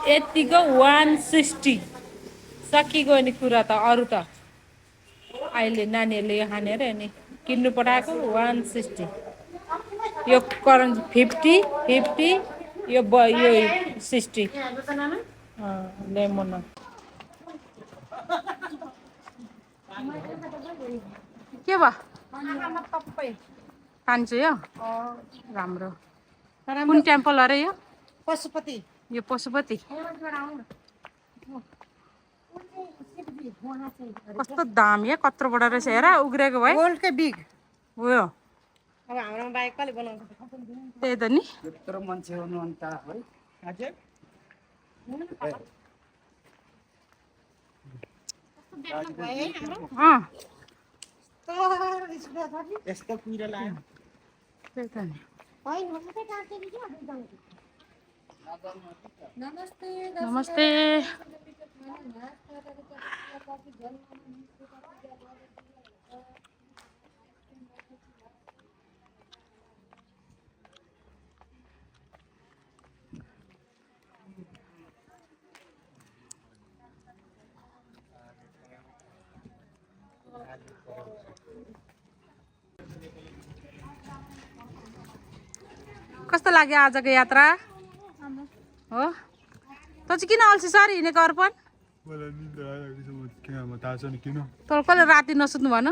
यतिको 160 सकिगयो नि कुरा त अरू त अहिले नानीहरूले यो खानेर नि किन्नु पठाएको 160 यो करेन्सी 50 यो 60 लेमन के भयो 500 यो राम्रो कुन टेम्पल अरे यो पशुपति यो पशुपति कस्तो दाम या कत्रो बडा रहेछ हेर उग्रेको भए गोल्डकै बिग हो यो अब हाम्रो बाइक कसले बनाउँछ त्यही त नि यत्रो मान्छे हुनु अन्त है हजुर यस्तो पिरो लाग्यो त्यही त नि नमस्ते कस्तो लाग्यो आजको यात्रा हो त चाहिँ किन अल्छी सरी हिँडेको अर्पण तँ कसले राति नसुत्नु भन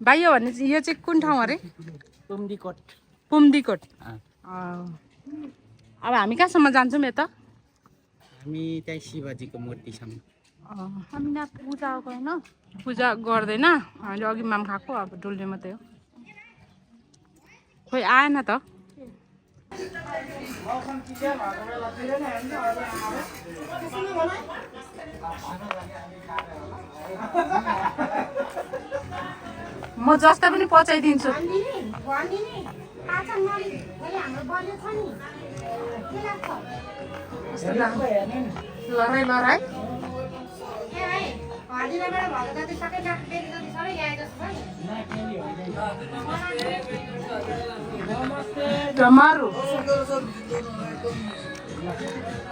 भाइ यो भन्ने यो चाहिँ कुन ठाउँ अरे पुम्दीकोट अब हामी कहाँसम्म जान्छौँ यता हामी त्यही शिवजीको मूर्तिसम्म हामी न पूजा होइन पूजा गर्दैन हामीले अघि माम खाएको अब डुल्ने मात्रै हो खोइ आएन त म जस्तै पनि पचाइदिन्छु लराइ लराइ टमारो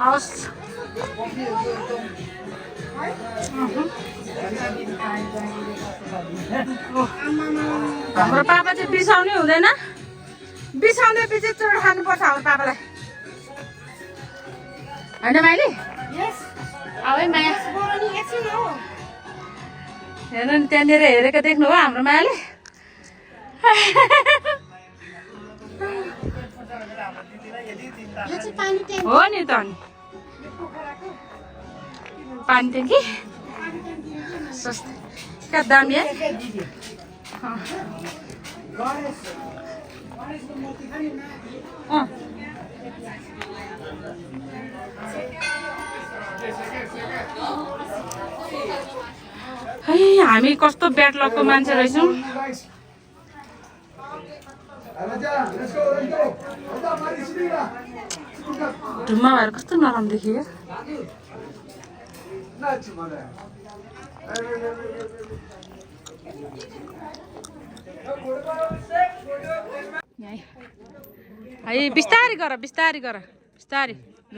हवस् हाम्रो पापा चाहिँ बिसाउनै हुँदैन बिसाउँदै पछि चोट खानुपर्छ हाम्रो पापालाई होइन माइली अब माया हेर्नु नि त्यहाँनिर हेरेको देख्नु हो हाम्रो मायाले हो नि त नि पानी ट्याङ्की सस्तो क्या दामी है हामी कस्तो ब्याड लकको मान्छे रहेछौँ ढुम्मा भएर कस्तो नरम देखियो है बिस्तारी गर बिस्तारी गर बिस्तारी ल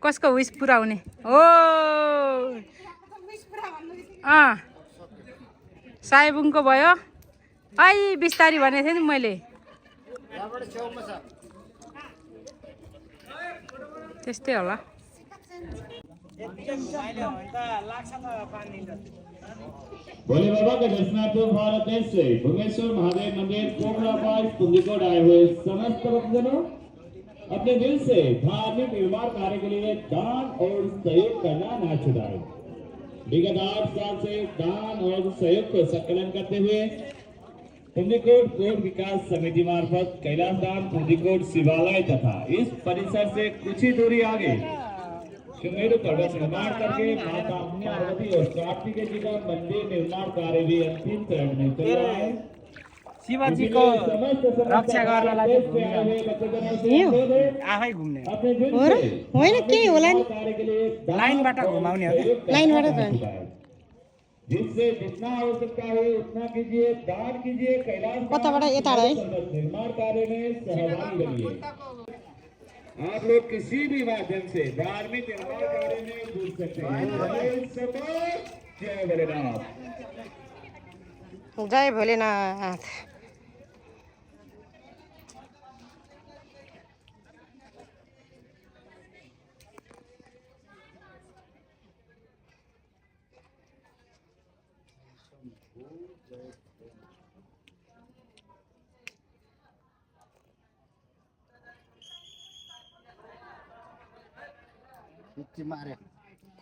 कसको विस पुरा हुने हो साइबुङको भयो है बिस्तारी भनेको थिएँ नि मैले त्यस्तै होला भोले बाबा के दर्शनार्थ भारत देश से भुवनेश्वर महादेव मंदिर कोमला पास पुंजीकोट आए हुए समस्त भक्तजनों अपने दिल से धार्मिक निर्माण कार्य के लिए दान और सहयोग करना न छुड़ाएं। विगत 8 साल से दान और सहयोग को संकलन करते हुए पुंजीकोट कोट विकास समिति मार्फत कैलाश धाम पुंजीकोट शिवालय तथा इस परिसर से कुछ ही दूरी आगे सुमेरु पर्वत निर्माण करके माता पार्वती और कार्तिकेय जी का मंदिर निर्माण कार्य भी अंतिम चरण में चल रहा है। शिवजी को रक्षा गर्नलाई आफै घुम्ने हो र होइन के होला नि लाइनबाट घुमाउने हो लाइनबाट जाने जिससे जितना हो सकता है उतना कीजिए, दान कीजिए, कैलाश कताबाट यता है निर्माण कार्य में सहभागी बनिए। आप लोग किसी भी माध्यम से धार्मिक निर्माण कार्य में जुड़ सकते हैं। जय भोलेनाथ। जय भोलेनाथ।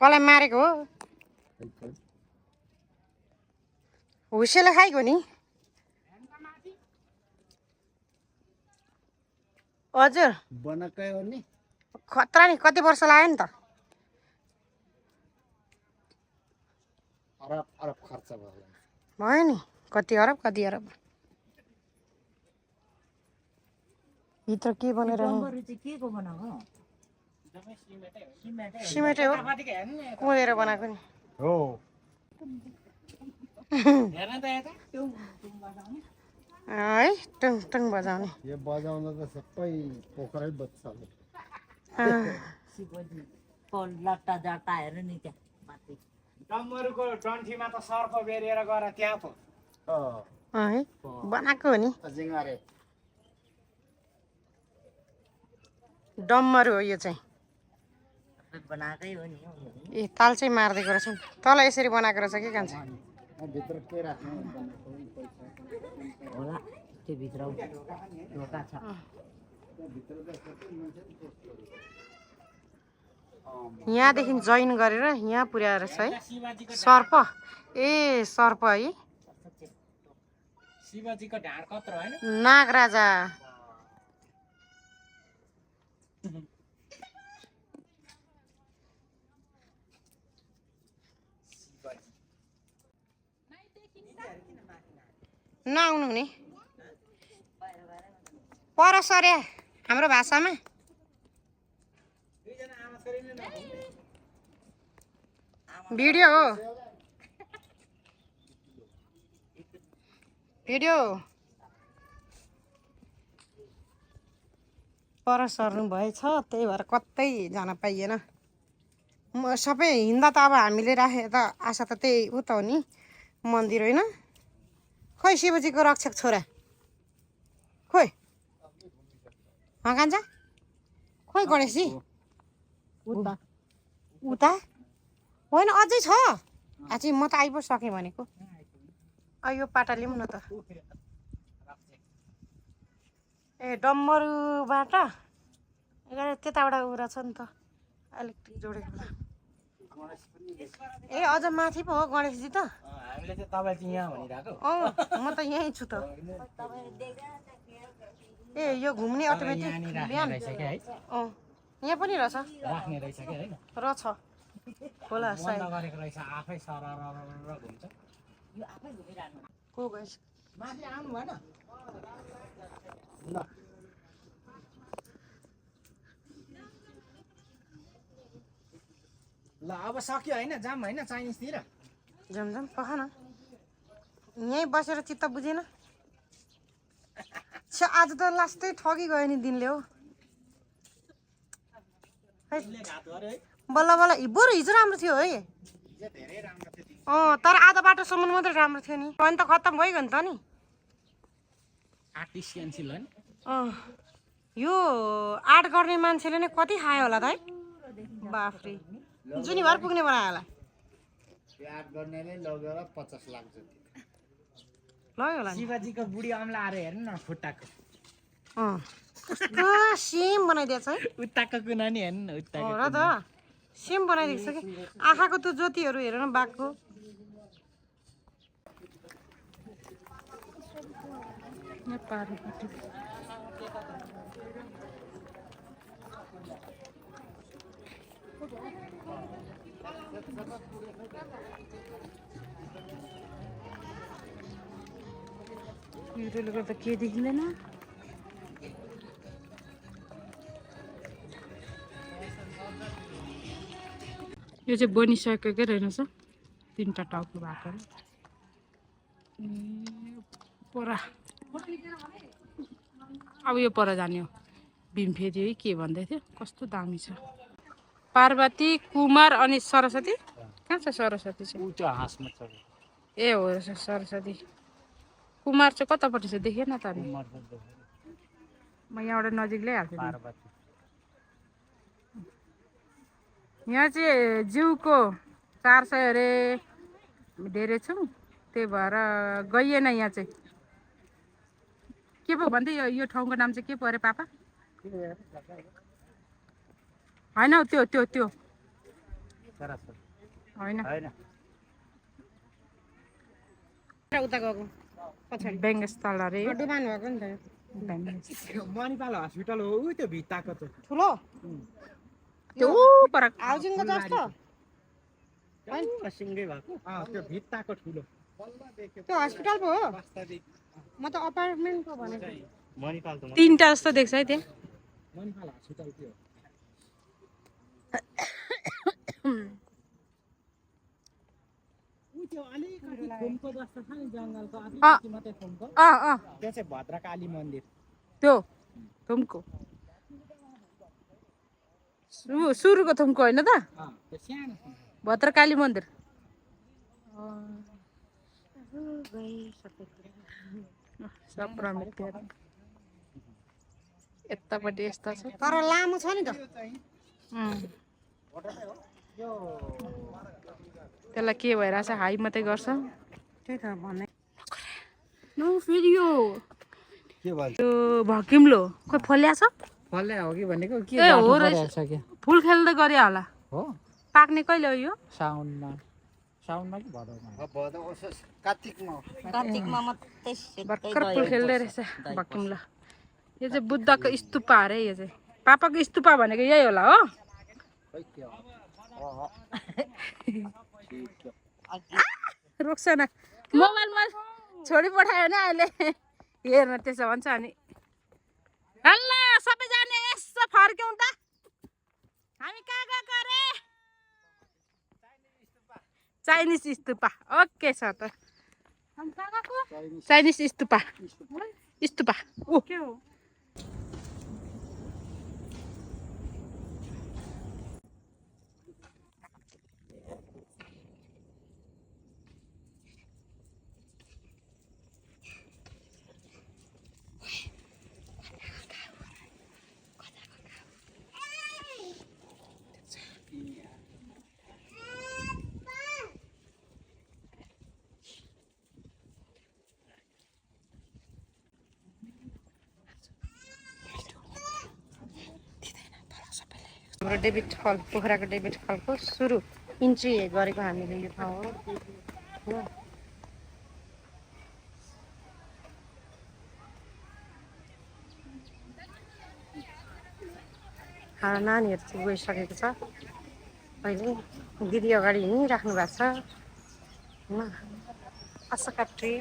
कसलाई मारेको हो? हुसेले खाइको नि। हजुर बनाएकै हो नि। खतरा नि, कति वर्ष लाग्यो नि त। अरब अरब खर्च भयो। भयो नि, कति अरब कति अरब। भित्र के बनेर सिमेन्टै हो, कुदेर बनाएको नि हो। है टुङ टुङ बजाउने। यो बजाउँदा त सबै पोखरै बज्छ। लट्टा जट्टा हेर्नु नि त्यहाँ माथि डम्बरुको डन्ठीमा त सर्प बेरिएर गएर त्यहाँ पो है बनाएको हो नि। जिङ्गारे डम्मरु हो यो चाहिँ। बनाएकै हो नि। ए ताल चाहिँ मारिदिएको रहेछ नि, तल यसरी बनाएको रहेछ के कान्छ। भित्र के राख्नु होला त्यो भित्र ढोका छ। यहाँदेखि जोइन गरेर यहाँ पुर्याएर रहेछ है सर्प। ए सर्प है, शिवजीको ढाड कत्रो हैन? नागराजा। नआउनु नि पर सरे हाम्रो भाषामा। भिडियो हो, भिडियो पर सर्नु भएछ, त्यही भएर कतै जान पाइएन। सबै हिँड्दा त अब हामीले राखेको त आशा त त्यही उ त हो नि, मन्दिर होइन। खोइ शिवजीको रक्षक छोरा खोइ कान्छा, खोइ गणेशजी उता होइन अझै छ। अझै म त आइ पो सकेँ भनेको। यो पाटा लिउँ न त। ए डम्बरुबाट त्यताबाट उ रहेछ नि त इलेक्ट्रिक जोडेको। ए अझ माथि पो हो गणेशजी त। हामीले चाहिँ तपाईँ चाहिँ यहाँ भनिरहेको। म त यहीँ छु त। ए यो घुम्ने अटोमेटिक बिहान यहाँ पनि रहेछ, राख्ने रहेछ के हैन? रहेछ होला सायद। बन्द गरेको रहेछ, आफै सरर घुम्छ। यो आफै घुमिरहनु। को गएछ? माथि आउनु भएन? ल ल अब सक्यो हैन? जाम हैन चाइनिजतिर? जाम जाम पख न, यहीँ बसेर चित्त बुझेन। आज त लास्टै ठगी गयो नि दिनले हो। बल्ल बल्ल बरु हिजो राम्रो थियो है। तर आधा बाटोसम्म मात्रै राम्रो थियो नि, अनि त खत्तम भइगयो नि त नि। आर्टिस्टियनसिल हैन? यो आर्ट गर्ने मान्छेले नै कति खायो होला त है। बाफ्रे जुनीभर पुग्ने बनायो होला। आर्ट गर्नेले लगेर 50 लाख जति लग्यो होला नि। शिवजीको बुढी अम्ला आएर हेर्नु न खुट्टाको। कस्तो सेम बनाइदिएछ है। उताको कुना नि हेर्नु न, उताको र त सेम बनाइदिएको छ कि। आँखाको त्यो ज्योतिहरू हेर न बाघको। भिडियोले गर्दा के देखिँदैन। यो चाहिँ बनिसकेकै रहेनछ, 3टा टाउको भएको। पर अब यो पर जाने हो। भीमफेरी है के भन्दै थियो कस्तो दामी छ पार्वती कुमार अनि सरस्वती कहाँ छ सरस्वती चाहिँ ऊ त्यो हाँसमा छ ए हो रहेछ सरस्वती कुमार चाहिँ कतापट्टि छ देखेन त अनि म यहाँबाट नजिक ल्याइहाल्छु नि। पार्वती यहाँ चाहिँ जिउको 400 अरे धेरै छौँ त्यही भएर गइएन यहाँ चाहिँ के पो भन्दै यो ठाउँको नाम चाहिँ के पो अरे पापा होइन हौ त्यो त्यो त्यो होइन होइन उता गएको पछाडि बेङ्गस्थल अरे डुबान भएको नि त मणिपाल हस्पिटल हो ऊ त्यो भित्ताको त ठुलो त्यो पर हाउसिङको जस्तो सिङ्गै भएको त्यो भित्ताको ठुलो त्यो हस्पिटल पो हो म त अपार्टमेन्ट पो भनेको मणिपाल त 3टा जस्तो देख्छ है त्यहाँ मणिपाल हस्पिटल त्यो ऊ त्यो अलिकति थुम्को जस्तो छ नि जङ्गलको अलिकति मात्रै थुम्को त्यो चाहिँ भद्रकाली मन्दिर त्यो थुम्को सुरुको थुम्को होइन त त्यो सानो छ। भद्रकाली मन्दिर यतापट्टि यस्ता छ तर लामो छ नि त त्यसलाई के भइरहेछ हाई मात्रै गर्छ त्यही त भन्ने फेरि यो के भन्छ यो भकिम्लो खोइ फल्या छ फल्ल्या हो कि भनेको के ए हो गाँठो रहेछ परेको छ क्या फुल खेल्दै गरे होला हो पाक्ने कहिले हो यो साउनमा कि भदौमा कार्तिकमा मात्रै भर्खर फुल खेल्दै रहेछ भकिम्लो यो चाहिँ बुद्धको स्तूपा अरे यो चाहिँ पापाको स्तूपा भनेको यही होला हो रोक्छ न मोबाइलमा छोडी पठायो भने अहिले हेर्न त्यसो भन्छ अनि हल्ला सबैजना यसो फर्क्यौँ त हामी कहाँ गएको अरे चाइनिज स्तूपा ओके छ त चाइनिज स्तूपा स्तूपा ओ के हो हाम्रो डेभिड हल पोखराको डेभिड हलको सुरु इन्ट्री गरेको हामीले यो ठाउँ हो हाम्रो नानीहरू चाहिँ गइसकेको छ अहिले दिदी अगाडि हिँडिराख्नु भएको छ होइन Ashoka tree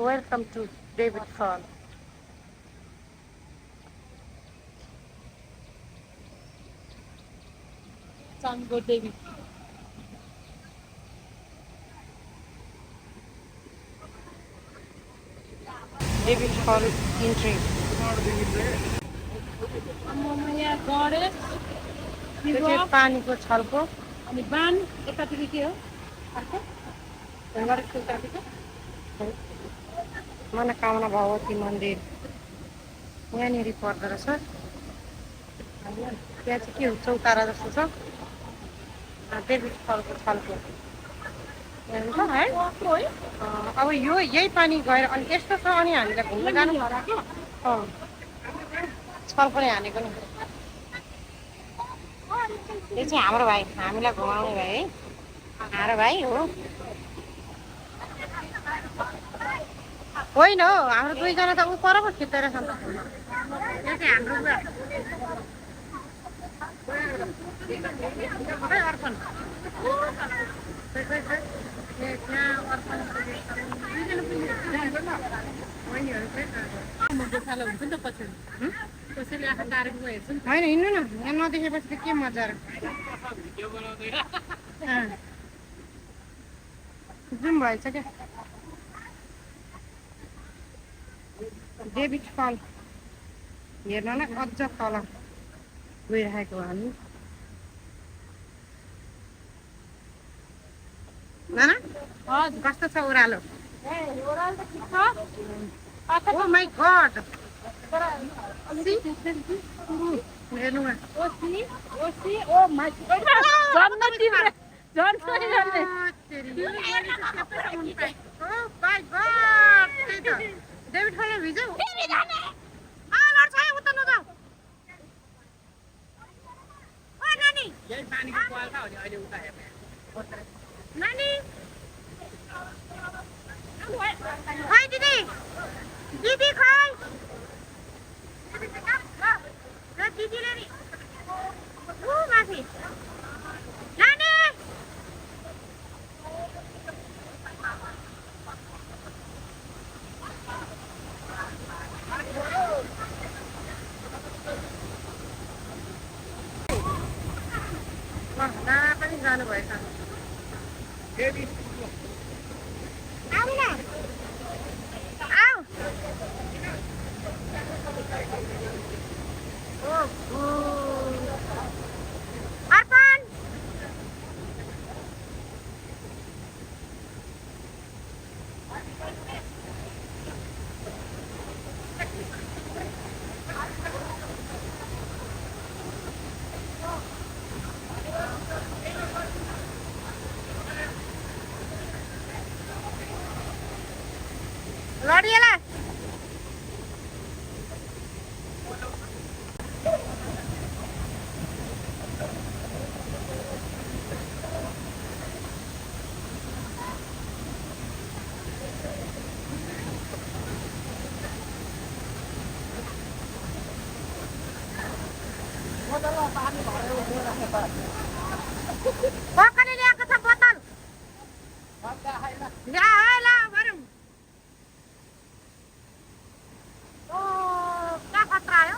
welcome to David Hall चाङ्गो देवी डेभिड हल इन्ट्री यहाँ गणेश त्यो चाहिँ पानीको छलको अनि बान यतातिर के हो अर्को मनोकामना भगवती मन्दिर यहाँनिर पर्दो रहेछ त्यहाँ चाहिँ के हो चौतारा जस्तो छ डेभिड हलको छलको है अब यो यही पानी गएर अनि यस्तो छ अनि हामीलाई घुम्न जानु छल पनि हानेको नि यो चाहिँ हाम्रो भाइ हामीलाई घुमाउने भाइ है हाम्रो भाइ हो होइन हौ हाम्रो दुईजना त ऊ पर पो खिच्दै रहेछ नि त यो चाहिँ हाम्रो अर्पण गोठालो हुन्छ नि त पछाडि कसैले आँखा टारेको हेर्छ नि होइन हिँड्नु न यहाँ नदेखेपछि त के मजा जुम भएछ क्या डेभिड फल हेर्न न अझ तल गइरहेको हामी नाना कस्तो छ ओह्रालो Oh my God! डेभिड फलमा भिजौ यही पानीको पाल छ भने अहिले उता हेर्ने नानी खै दिदी दिदी खै र दिदीले नि माथि नानी नाना पनि जानुभएछ आऊ न आऊ अर्पण लडिएला पकने ल्याएको छ बोतल ल्या है ला भरौँ क्या खतरा आयो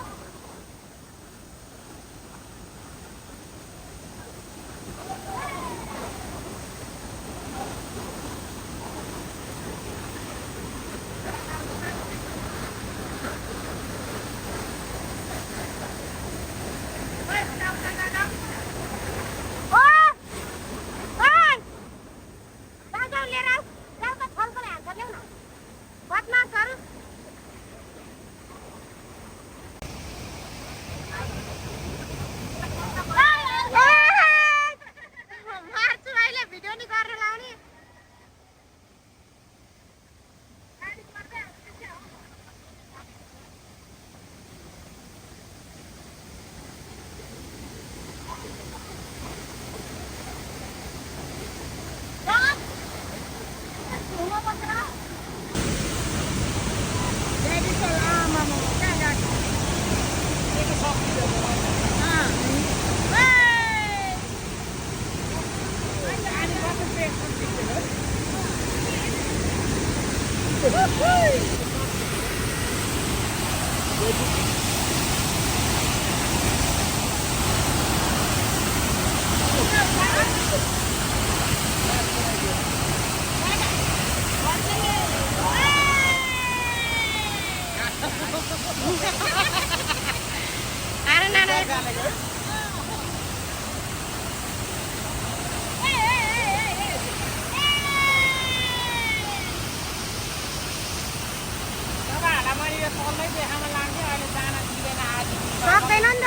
सक्दैन नि त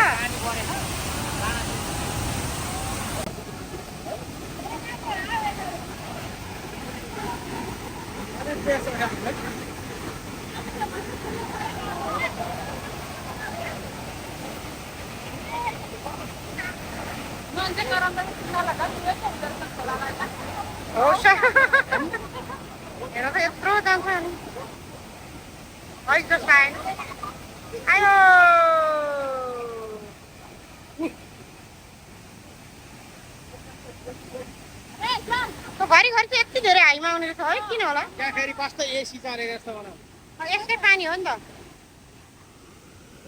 हेर त यत्रो जान्छ नि आयो घरिघरि चाहिँ यति धेरै आइ घाइमा आउने रहेछ है किन होला त्यहाँ फेरि कस्तो एसी चलेको जस्तो बनाऊ यसकै पानी हो नि त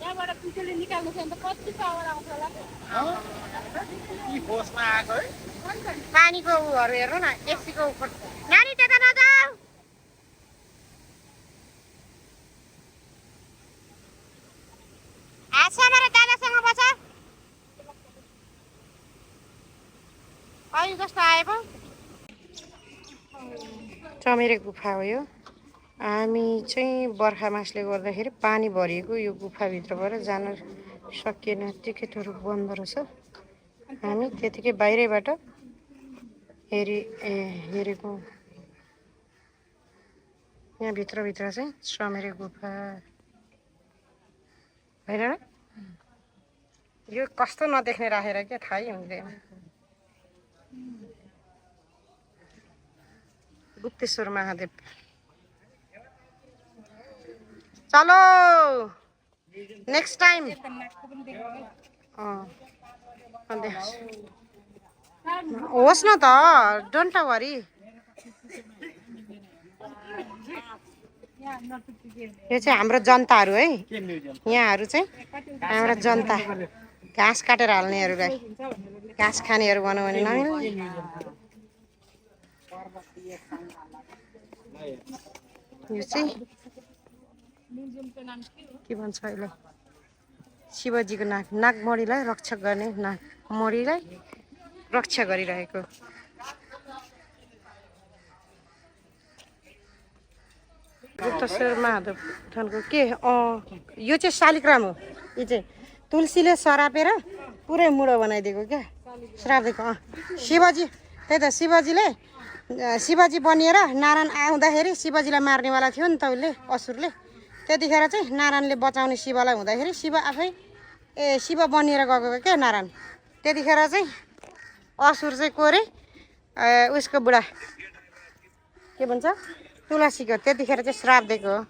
यहाँबाट पिछोले निकाल्नु छ भने त कति पावर आउँछ होला कि होसमा आएको है पानीको उहरू हेर्नु न एसीको नानी त्यता नजाऊ आशा मेरो दादासँग बस अहिले जस्तो आए पो चमेरे गुफा हो यो हामी चाहिँ बर्खा मासले गर्दाखेरि पानी भरिएको यो गुफाभित्रबाट जान सकिएन टिकटहरू बन्द रहेछ हामी त्यतिकै बाहिरैबाट हेरेको यहाँ भित्रभित्र चाहिँ चमेरे गुफा होइन र यो कस्तो नदेख्ने राखेर क्या थाहै हुँदैन गुप्तेश्वर महादेव चलो नेक्स्ट टाइम होस् न त डोन्ट वरी यो चाहिँ हाम्रो जनताहरू है यहाँहरू चाहिँ हाम्रो जनता घाँस काटेर हाल्नेहरूलाई घाँस खानेहरू भनौँ भने नमिल्ने यो चाहिँ के भन्छ अहिले शिवजीको नागमणिलाई रक्षा गर्ने नागमणिलाई रक्षा गरिरहेको गुप्तेश्वर महादेव थानको के यो चाहिँ शालिग्राम हो यो चाहिँ तुलसीले सरापेर पुरै मुडो बनाइदिएको क्या श्राप दिएको शिवजी त्यही त शिवजी बनिएर नारायण आउँदाखेरि शिवजीलाई मार्नेवाला थियो नि त उसले असुरले त्यतिखेर चाहिँ नारायणले बचाउने शिवलाई हुँदाखेरि शिव आफै शिव बनिएर गएको क्या नारायण त्यतिखेर चाहिँ असुर चाहिँ कोरे उसको बुढा के भन्छ तुलसीको त्यतिखेर चाहिँ श्राप दिएको हो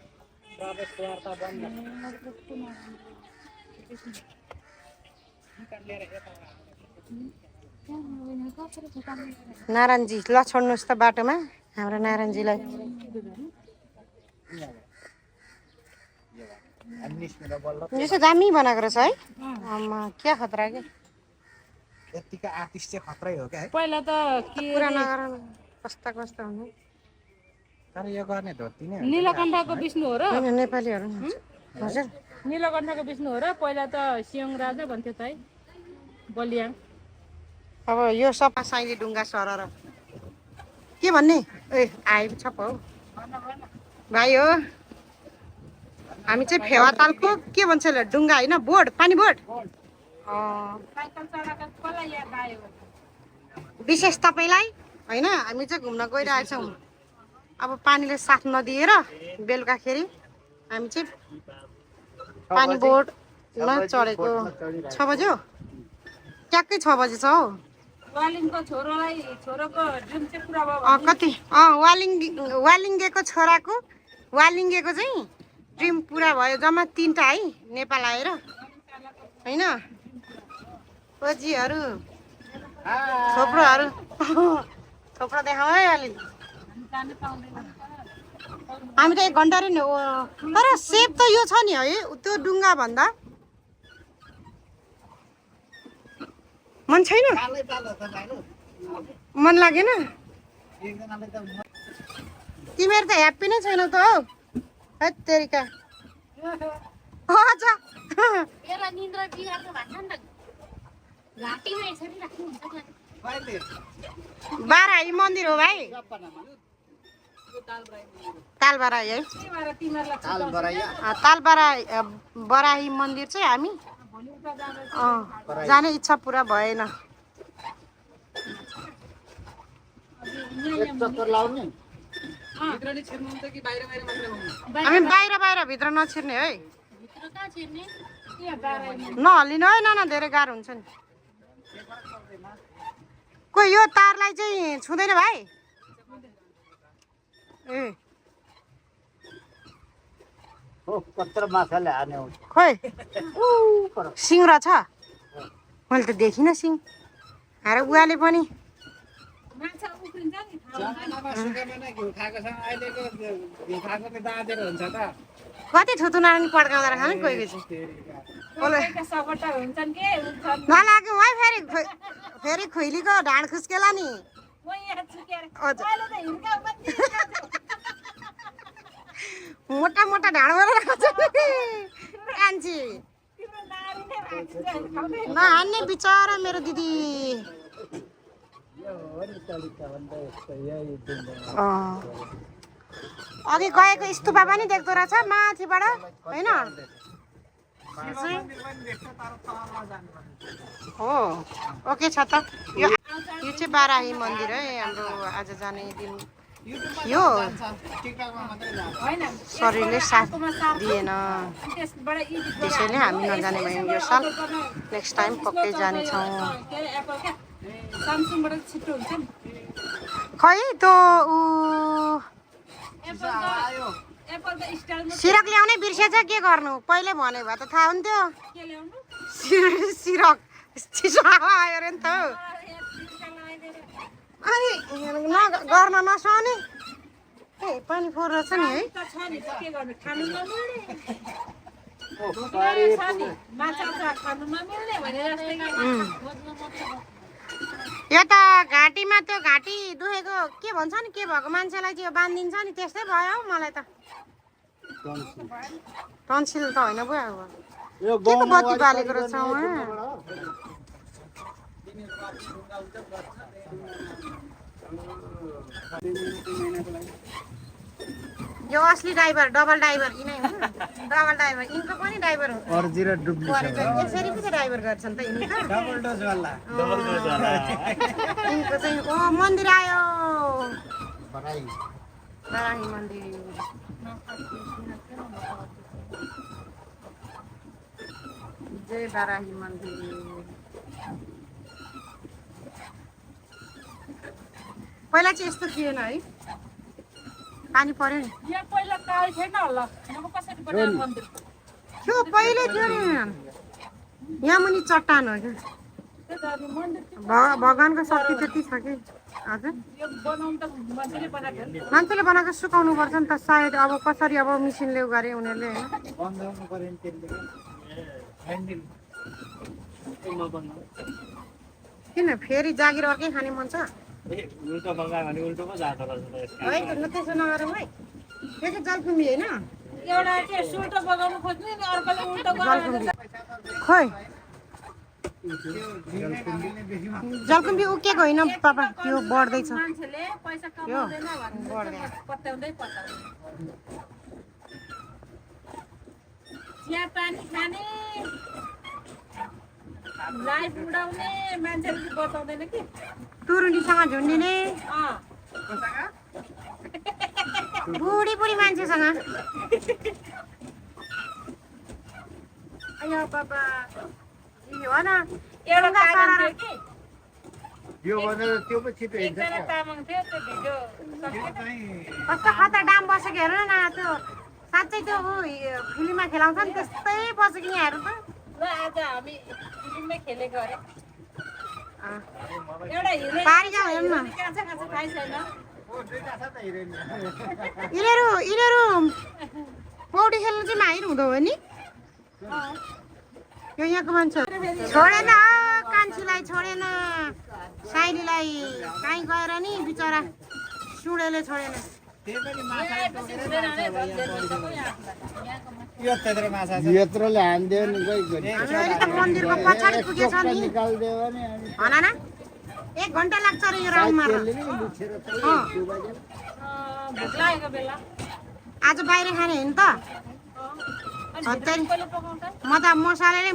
नारायणजी ल छोड्नुहोस् त बाटोमा हाम्रो नारायणजीलाई यसो दामी बनाएको रहेछ है क्या खतरा के यतिको आर्टिस्ट चाहिँ खत्रै हो क्या है पहिला त पुरा नगर कस्ता हुने तर यो गर्ने धोती नै नीलकण्ठको विष्णु हो र होइन नेपालीहरू हजुर नीलकण्ठको विष्णु हो र पहिला त सियोङ राजा भन्थ्यो त है बलिया अब यो सफा साइली ढुङ्गा सरर के भन्ने ए आएछ पो भाइ हो हामी चाहिँ फेवातालको के भन्छ यसलाई ढुङ्गा होइन बोट पानी बोट विशेष तपाईँलाई होइन हामी चाहिँ घुम्न गइरहेछौँ अब पानीले साथ नदिएर बेलुकाखेरि हामी चाहिँ पानी बोटमा चढेको 6 बज्यो ट्याक्कै 6 बजी छ हौ कति वालिङ्गेको छोराको वालिङ्गेको चाहिँ ड्रिम पुरा भयो जम्मा 3टा है नेपाल आएर होइन खोजीहरू थोप्रो देखाऊ है अलि हामी त 1 घन्टा नि हो तर सेप त यो छ नि है त्यो ढुङ्गा भन्दा मन छैन मन लागेन तिमीहरू त ह्याप्पी नै छैनौ त हौ हैट तेरिका बाराही मन्दिर हो भाइ तालबराही है बराही मन्दिर चाहिँ हामी जाने इच्छा पुरा भएन हामी बाहिर भित्र नछिर्ने है नहल्लिनु है न धेरै गाह्रो हुन्छ नि कोही यो तारलाई चाहिँ छुँदैन भाइ ए खोइ सिङ छ मैले त देखिनँ सिङ आएर उहाँले पनि जमानामा सुकेमा नै घिउ खाएकोसँग अहिलेको घिउ खाएको त दाँतेर हुन्छ त कति थुतुना नि पड्काउँदा रहेछ नि कोही कोही नलाग्यो है फेरि खुइलीको ढाड खुस्केला नि मोटा मोटा ढाड भएर कान्छी नहान्ने बिचरा मेरो दिदी अघि गएको स्तुपा पनि देख्दो रहेछ माथिबाट होइन हो ओके छ त यो चाहिँ बाराही मन्दिर है हाम्रो आज जाने दिन यो शरीरले साथ दिएन त्यसैले हामी नजाने भयौँ यो साल नेक्स्ट टाइम पक्कै जानेछौँ खै त ऊ सिरक ल्याउनै बिर्सेछ के गर्नु पहिले भने भए त थाहा हुन्थ्यो सिरक चिसो हावा आयो अरे नि त अनि गर्न नसुहाउने ए पानी फोहोर रहेछ नि है यो त घाँटीमा त्यो घाँटी दुखेको के भन्छ नि के भएको मान्छेलाई चाहिँ बाँधिदिन्छ नि त्यस्तै भयो हौ मलाई त टन्सिल त होइन पो अब के को बत्ती बालेको रहेछ उहाँ यो असली ड्राइभर डबल ड्राइभर यिनै हो डबल ड्राइभर यिनको पनि ड्राइभर हो अर्जिर डुप्लिकेट यसरी पो ड्राइभर गर्छन् त यिनी त डबल डोज वाला यिनको चाहिँ ओ मन्दिर आयो बाराही मन्दिर जय बाराही मन्दिर पहिला चाहिँ यस्तो थिएन है पानी पर्यो नि त्यो पहिले थियो नि यहाँ मुनि चट्टान हो क्या भगवानको शक्ति त्यति छ कि हजुर मान्छेले बनाएको सुकाउनु पर्छ नि त सायद अब कसरी अब मिसिनले गरे उनीहरूले होइन किन फेरि जागिर अर्कै खाने मन छ उल्टो बगायो भने उल्टो पो जाँदो रहेछ है त्यसो नगरौँ है त्यो चाहिँ जलकुम्बी होइन एउटा चाहिँ सुल्टो बगाउनु खोज्ने नि अर्कोले उल्टो जलकुम्बी खोइ जलकुम्बी उकेको होइन पापा त्यो बढ्दैछ मान्छेले पैसा कमाउँदैन भनेर पत्याउँदै चिया पानी खाने लाइफ उडाउने मान्छेले बचाउँदैन कि टुरुनीसँग झुन्डिने बुढी बुढी मान्छेसँग अयो बाबा हो न एउटा तामाङ थियो कि यो भनेर त्यो पो छिटो हिँड्छ एकजना तामाङ थियो त्यो भिडियो कस्तो खतरा डाम बसेको हेर्नु न त्यो साँच्चै त्यो फिल्ममा खेलाउँछ नि त्यस्तै बसेको नि हेर्नु त ल आज हामी फिल्ममै खेलेको अरे एउटा हिरोइन पारी जाउँ हेर्नु न कहाँ छ थाहै छैन यिनीहरू पौडी खेल्नु चाहिँ माहिर हुँदो हो नि यो यहाँको मान्छे छोडेन कान्छीलाई छोडेन साइलीलाई कहीँ गएर नि बिचरा सुडेले छोडेन यत्रोले हान्दियो नि अहिले त मन्दिरको पछाडि पुगेछ नि भन न 1 घन्टा लाग्छ अरे यो राउन्ड मार्न भोक लागेको बेला आज बाहिर खाने होइन त हत्तेरी म त मसालाले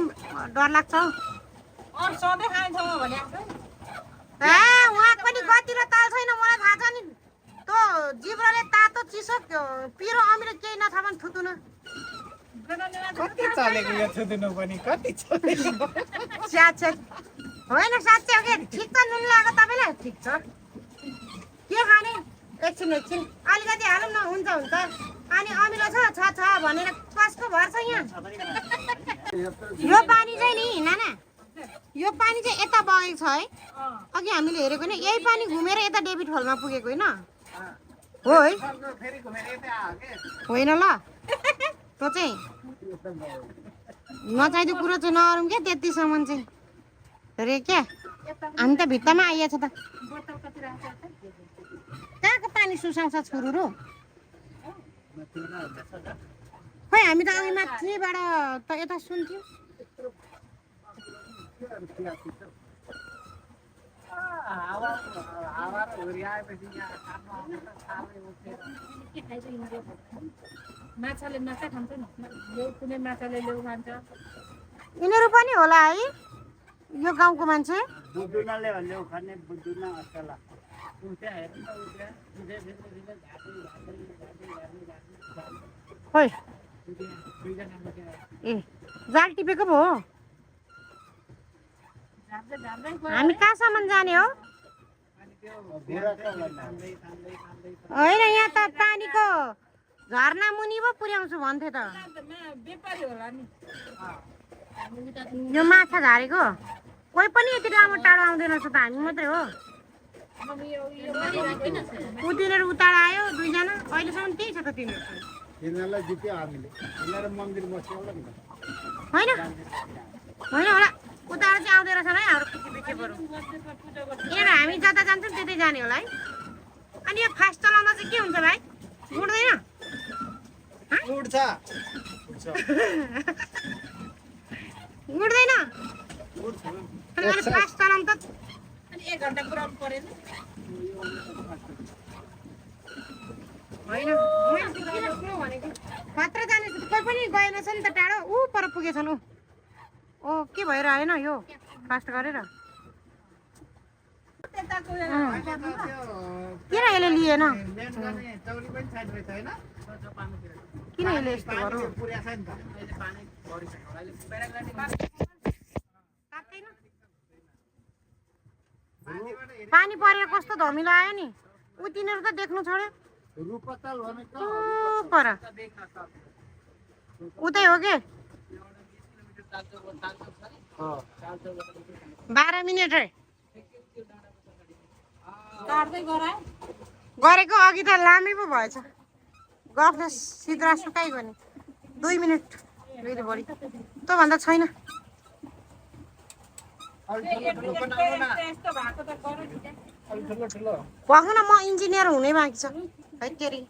डर लाग्छ हौ सधैँ खान्छौँ भने ए उहाँ पनि गति र ताल छैन मलाई थाहा छ नि त्यो जिब्रोले तातो चिसो पिरो अमिलो केही नथा भने थुतुन कति चलेको यो थुदिनु पनि कति चलेको साँच्चै होइन साँच्चै हो कि ठिक छ नुन लाग्यो तपाईँलाई ठिक छ के खाने एकछिन अलिकति हालौँ न हुन्छ अनि अमिलो छ भनेर कसको भर छ यहाँ यो पानी चाहिँ नि नाना यो पानी चाहिँ यता बगेको छ है अघि हामीले हेरेको होइन यही पानी घुमेर यता डेभिड हलमा पुगेको होइन हो है होइन ल त्यो चाहिँ नचाहिँदो कुरो चाहिँ नगरौँ क्या त्यतिसम्म चाहिँ रे क्या हामी त भित्तामा आइएछ त कहाँको पानी सुसाउँछ छुरुरु खै हामी त अघि माथिबाट त यता सुन्थ्यौँ माछाले माछा खान्छ नि ल्याउ कुनै माछाले ल्याउ खान्छ यिनीहरू पनि होला है यो गाउँको मान्छे बुदुनाले ल्याउ खाने बुदुना असला खोइ ए जाल टिपेको पो हो हामी कहाँसम्म जाने हो होइन यहाँ त पानीको झरना मुनि पो पुर्याउँछु भन्थे त व्यापारी होला नि यो माछा झारेको कोही पनि यति लामो टाढो आउँदैन रहेछ त हामी मात्रै हो उतिनीहरू उतार आयो दुईजना अहिलेसम्म त्यही छ त तिनीहरू यिनीहरूलाई जित्यो हामीले यिनीहरू मन्दिर बस्यो होला नि होइन होइन होला उताबाट चाहिँ आउँदै रहेछ है हाम्रो पछि पछि बरु यिनीहरू हामी जता जान्छौँ त्यतै जाने होला है अनि यो फास्ट चलाउँदा चाहिँ के हुन्छ भाइ उड्दैन उड्छ उड्दैन अनि अलिक फास्ट चलाउँ त अनि 1 घण्टा पुऱ्याउनु परेन होइन मैले किन भनेको मात्र जाने कोही पनि गएन छ नि त टाढो ऊ पर पुगेछन् ऊ ओ के भएर आएन यो फास्ट गरेर किन यसले लिएन किन यसले यस्तो गर्यो पानी परेर कस्तो धमिलो आयो नि ऊ तिनीहरू त देख्नु छोड्यो पर उतै हो के 12 मिनट गरेको अघि त लामै पो भएछ गफ सिद्रा सुकाइ गयो नि 2 मिनट फेरि बढी त्योभन्दा छैन पख्नु न म इन्जिनियर हुनै बाँकी छ है तेरी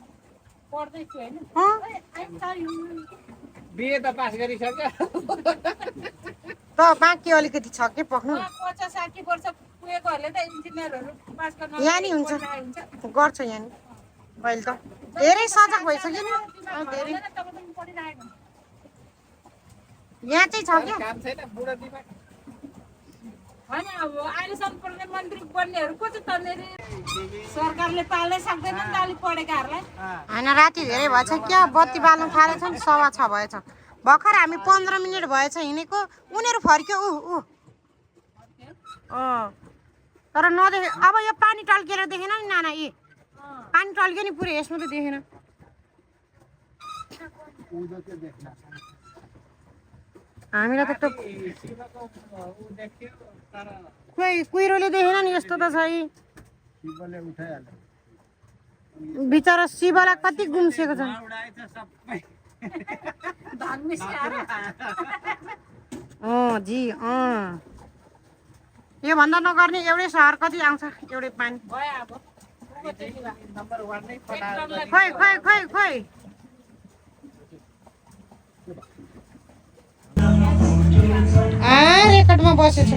बिए त पास गरिसक्यो त बाँकी अलिकति छ के पख्नु 50-60 वर्ष पुगेकोहरूले त इन्जिनियरहरू पास गर्न यहाँ नि हुन्छ गर्छ यहाँ नि अहिले त धेरै सजग भइसक्यो नि धेरै यहाँ चाहिँ छ क्या काम छैन बुढा दिमाग होइन अब अहिलेसम्म प्रधानमन्त्री बन्नेहरू को चाहिँ तन्नेरी सरकारले पाल्नै सक्दैन नि त अलिक पढेकाहरूलाई होइन राति धेरै भएछ क्या बत्ती बाल्नु थालेछ नि 6:15 भएछ भर्खर हामी 15 मिनट भएछ हिँडेको उनीहरू फर्क्यो ऊ तर नदेखे अब यो पानी टल्केर देखेन नि नाना ए पानी टल्क्यो नि पुरै यसमा त देखेन हामीलाई त खोइ कुहिरोले देखेन नि यस्तो त छ बिचरा शिवलाई कति गुम्सेको छ जी यो भन्दा नगर्ने एउटै सहर कति आउँछ एउटै पानी खोइ खोइ खोइ खोइ रेकर्डमा बसेछ